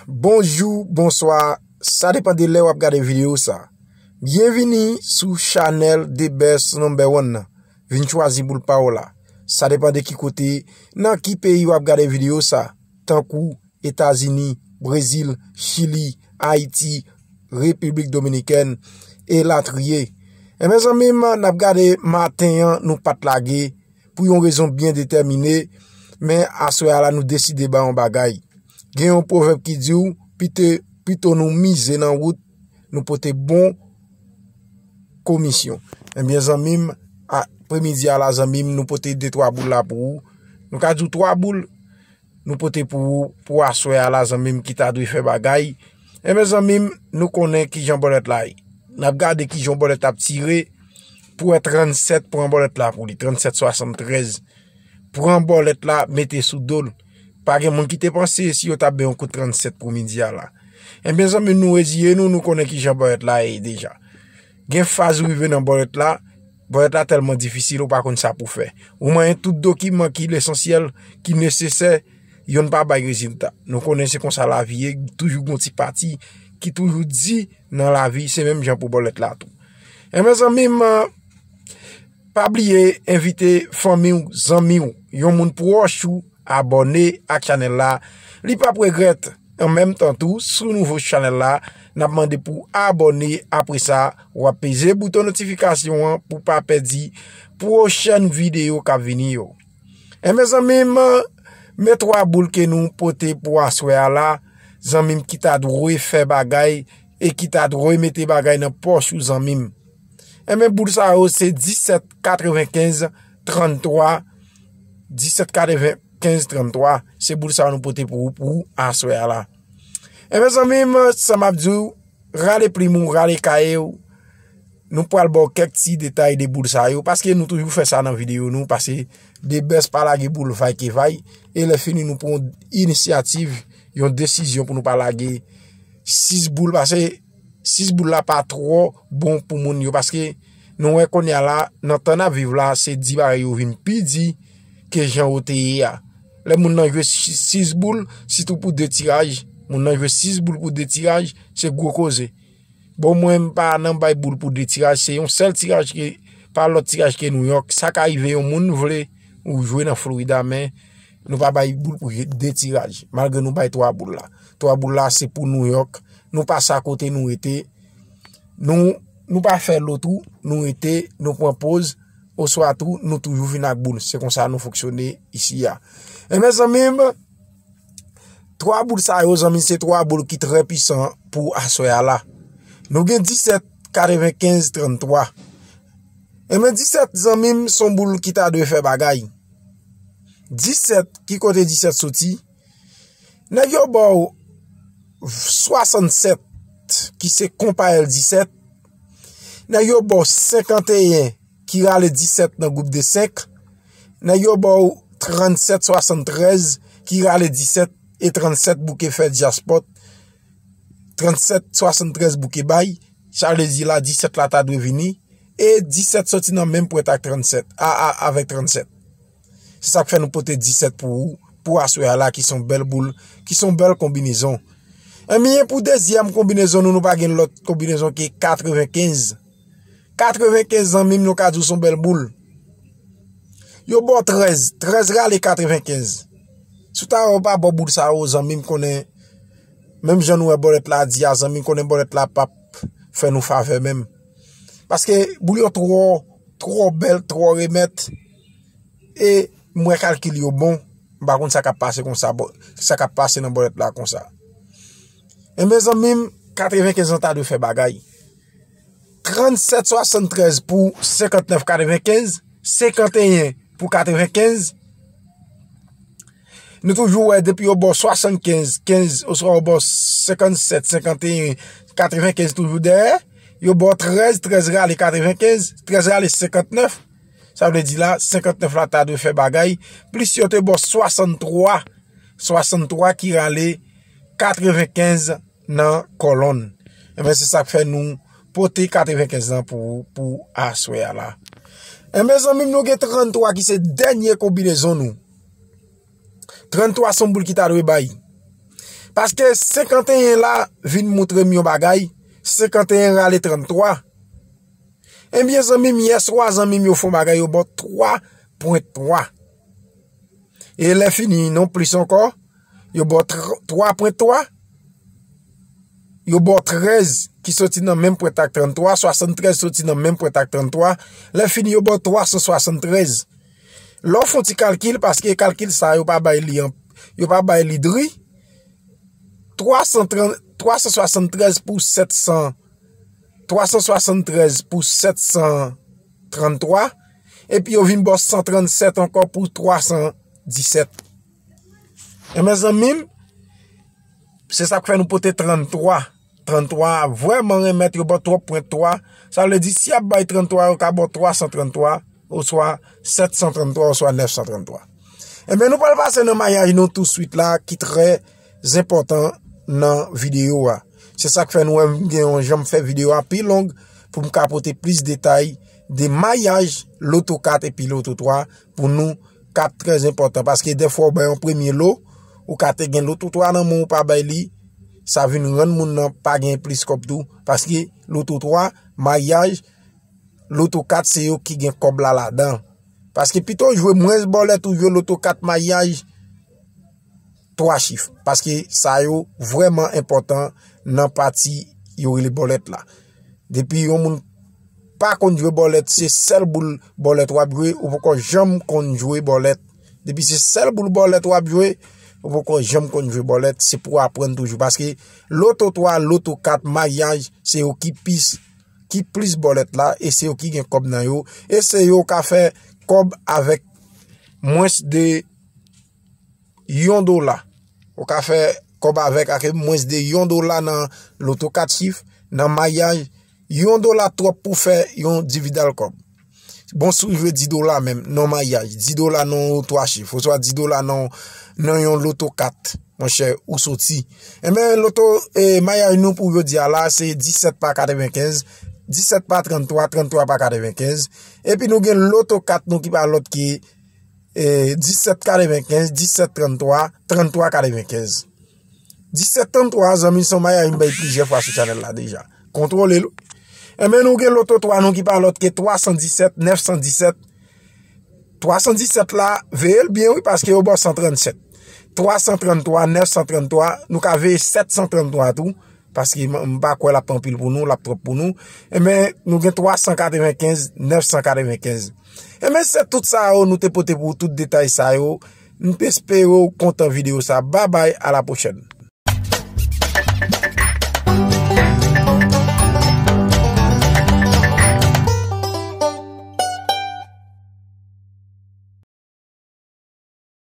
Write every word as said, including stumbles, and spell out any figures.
Bonjou, bonswa, sa depann de lè w ap gade videyo sa. Byenvini sou chanèl The Best Number One nan. Vin chwazi boul pa w la. Sa depann de ki kote, nan ki peyi w ap gade videyo sa, tankou Etazini, Brezil, Chili, Ayiti, Repiblik Dominikèn, e latriye. Enben zanmi m, n ap gade maten an, nou pa t lage, pou yon rezon byen detèmine, men aswè a la nou deside bay yon bagay. Gen yon pwovèb ki di w, pito, pito nou mize nan wout, nou pote bon komisyon. Enben zanmi m, apremidi a la zanmi m, nou pote de twa boul la pou ou. Nou ka di w twa boul, nou pote pou ou, pou aswè a la zanmi m ki ta dwe fè bagay. Enben zanmi m, nou konnen kijan bòlèt la ye. N ap gade kijan bòlèt ap tire, pou wè trannsèt pran bòlèt la pou li, trannsèt swasanntrèz. Pran bòlèt la, mete sou do l. Pa gen moun ki te panse si yo t ap bay yon kout trannsèt pou midi a la. Enben zanmi m, nou reziye nou, nou konnen kijan bòlèt la ye deja. Gen faz ou rive nan bòlèt la, bòlèt la tèlman difisil, ou pa konn sa pou fè. Ou manyen tout dokiman ki lesansyèl, ki nesesè, yonn pa bay rezilta. Nou konnen se konsa lavi ye, toujou gon ti pati ki toujou di nan lavi, se menm jan pou bòlèt la tou. Enben zanmi m, pa bliye envite fanmi w, zanmi w, yon moun pwòch ou, abòne ak chanèl la. Li p ap regrèt. An menm tan tou, si w nouvo sou chanèl la, n ap mande pou w abòne. Apre sa, w ap peze bouton notifikasyon an pou w pa pèdi pwochèn videyo k ap vini yo. Enben zanmi m, men twa boul ke nou pote pou aswè a la, zanmi m ki ta dwe fè bagay e ki ta dwe mete bagay nan pòch ou zanmi m. Enben boul sa yo se disèt katrevenkenz tranntwa, disèt katrevenkenz tranntwa, se boul sa yo nou pote pou ou pou aswè a la. Enben zanmi m, sa m ap di w, rale plim ou, rale kaye w. Nou pral ba w kèk ti detay de boul sa yo, paske nou toujou fè sa nan videyo nou, paske The Best pa lage boul vay ke vay, e lè fini nou pran yon inisyativ, yon desizyon pou nou pa lage sis boul, paske sis boul la pa twò bon pou moun yo, paske nou wè kounye a la, nan tan n ap viv la, se di bagay yo vin pi di ke jan yo te ye a. Lè moun nan jwe si-, sis boul, sitou pou de tiraj, moun nan jwe sis boul pou de tiraj, se gwo koze. Bon, mwen, m pa nan bay boul pou de tiraj, se yon sèl tiraj ke, pa lòt tiraj ke New York. Sa ka rive yon moun vle ou jwe nan Florida, men nou pa bay boul pou de tiraj, malgre nou bay twa boul la. Twa boul la, se pou New York. Nou pase a kote nou rete. Nou, nou pa fè lo tou, nou rete, nou pran poz, oswa tou, nou toujou vin ak boul. Se konsa nou fonksyone isi a. Enben, zanmi m, twa boul sa yo, zanmi m, se twa boul ki trè pwisan pou aswè a la. Nou gen disèt katrevenkenz tranntwa. Enben, disèt, zanmi m, se yon boul ki ta dwe fè bagay. Disèt, ki kote disèt soti? Nèg yo ba w swasannsèt, ki se konpayèl disèt. Nèg yo ba w senkanteyen, ki rale disèt nan gwoup de senk. Nèg yo ba w trannsèt swasanntrèz, ki rale disèt, e trannsèt bouke fè dyaspòt. Trannsèt swasanntrèz bouke bay. Sa vle di la, disèt la ta dwe vini. E disèt soti nan menm pwent ak trannsèt, a, a, avèk trannsèt. Se sa k fè nou pote disèt pou ou, pou aswè a la, ki se yon bèl boul, ki se yon bèl konbinezon. Enben, pou dezyèm konbinezon nou, nou pa gen lòt konbinezon ke katrevenkenz. Katrevenkenz, zanmi m, nou ka di w se yon bèl boul. Yo ba w trèz, trèz rale katrevenkenz. Si w ta wè yo pa ba w boul sa yo, zanmi m, konnen, menm jan nou wè bòlèt la di a, zanmi m, konnen bòlèt la p ap fè nou favè menm. Paske boul yo twò, twò bèl, twò remèt. E m wè kalkil yo bon, m pa konn sa k ap pase konsa, bò-, sa k ap pase nan bòlèt la konsa. Enben, zanmi m, katrevenkenz lan ta dwe fè bagay. Trannsèt swasanntrèz pou senkantnèf katrevenkenz, senkanteyen pou katrevenkenz. Nou toujou wè depi yo ba w swasannkenz, kenz, oswa yo ba w senkannsèt, senkanteyen, katrevenkenz toujou dèyè. Yo ba w trèz, trèz rale katrevenkenz, trèz rale senkantnèf. Sa vle di la, senkantnèf la ta dwe fè bagay. Plis yo te ba w swasanntwa, swasanntwa ki rale katrevenkenz nan kòlonn. Enben, se sa k fè nou pote katrevenkenz lan pou, pou aswè a la. Enben, zanmi m, nou gen tranntwa ki se dènye konbinezon nou. Tranntwa se yon boul ki ta dwe bay. Paske senkanteyen la vin moutre m yon bagay, senkanteyen rale tranntwa. Ebyen, zanmi m, yèswa, zanmi m, yo fè yon bagay, yo ba w twa pwen twa. E lè fini, non plis ankò, yo ba w tr-, twa pwen twa, yo ba w trèz ki soti nan menm pwent ak tranntwa, swasanntrèz soti nan menm pwent ak tranntwa. Lè fini, yo ba w twa san swasanntrèz. Lè w fè yon ti kalkil, paske kalkil sa, yo pa bay li an, yo pa bay li dri, twa san trant, twa san swasanntrèz pou sèt san, twa san swasanntrèz pou sèt san tranntwa, epi yo vin ba w san trannsèt ankò pou twa san disèt. Ebyen, zanmi m, se sa k fè nou pote tranntwa. Tranntwa a vrèman renmèt, yo ba w twòp pwen twa. Sa vle di, si y ap bay tranntwa, yo ka ba w twa san tranntwa, oswa sèt san tranntwa, oswa nèf san tranntwa. Ebyen, nou pral pase nan mayaj nou touswit la, ki trè enpòtan nan videyo a. Se sa k fè nou wè m gen yon jan m fè videyo a pi long pou m ka pote plis detay de mayaj loto kat epi loto twa pou nou, kat trè enpòtan, paske dèfwa w bay yon premye lo, ou ka te gen loto twa nan men w, ou pa bay li, sa vin rann moun nan pa gen plis kòb tou, paske loto twa, mayaj, loto kat se yo ki gen kòb la ladan. Paske pito w jwe mwens bòlèt ou jwe loto kat mayaj twa chif. Paske sa yo vrèman enpòtan nan pati yo rele bòlèt la. Depi yon moun pa konn jwe bòlèt, se sèl boul bòlèt w ap jwe, ou poko janm konn jwe bòlèt. Depi se sèl boul bòlèt w ap jwe, ou poko janm konn jwe bòlèt, se pou w aprann toujou. Paske loto twa, loto kat, mayaj, se yo ki plis, ki plis bòlèt la, e se yo ki gen kòb nan yo, e se yo ka fè kòb avèk mwens de yon dola. Ou ka fè kòb avèk, ak mwens de yon dola nan loto kat chif, nan mayaj, yon dola twòp pou fè yon dividal kòb. Bon, si w jwe dis dola menm, nan mayaj, dis dola nan yon twa chif, oswa dis dola nan, nan yon loto kat, monchè, ou soti. Ebyen, loto, e, mayaj nou pou jodi a la, se disèt pa katrevenkenz, disèt pa tranntwa, tranntwa pa katrevenkenz. Epi nou gen loto kat nou ki pa lòt ke, e, disèt katrevenkenz, disèt tranntwa, tranntwa katrevenkenz. Disèt tranntwa, zanmi, se yon mayaj m bay plizyè fwa sou chanèl la deja. Kontwole l. Ebyen, nou gen loto twa nou ki pa lòt ke twa san disèt, nèf san disèt. Twa san disèt la, veye l byen, wi, paske yo ba w san trannsèt. Twa san tranntwa, nèf san tranntwa, nou ka veye sèt san tranntwa tou, paske m, m pa kwè l ap anpil pou nou, l ap twòp pou nou. Ebyen, nou gen twa san katrevenkenz, nèf san katrevenkenz. Ebyen, se tout sa yo nou te pote pou ou, tout detay sa yo. M te espere w kontan videyo sa. Babay, a la pwochèn.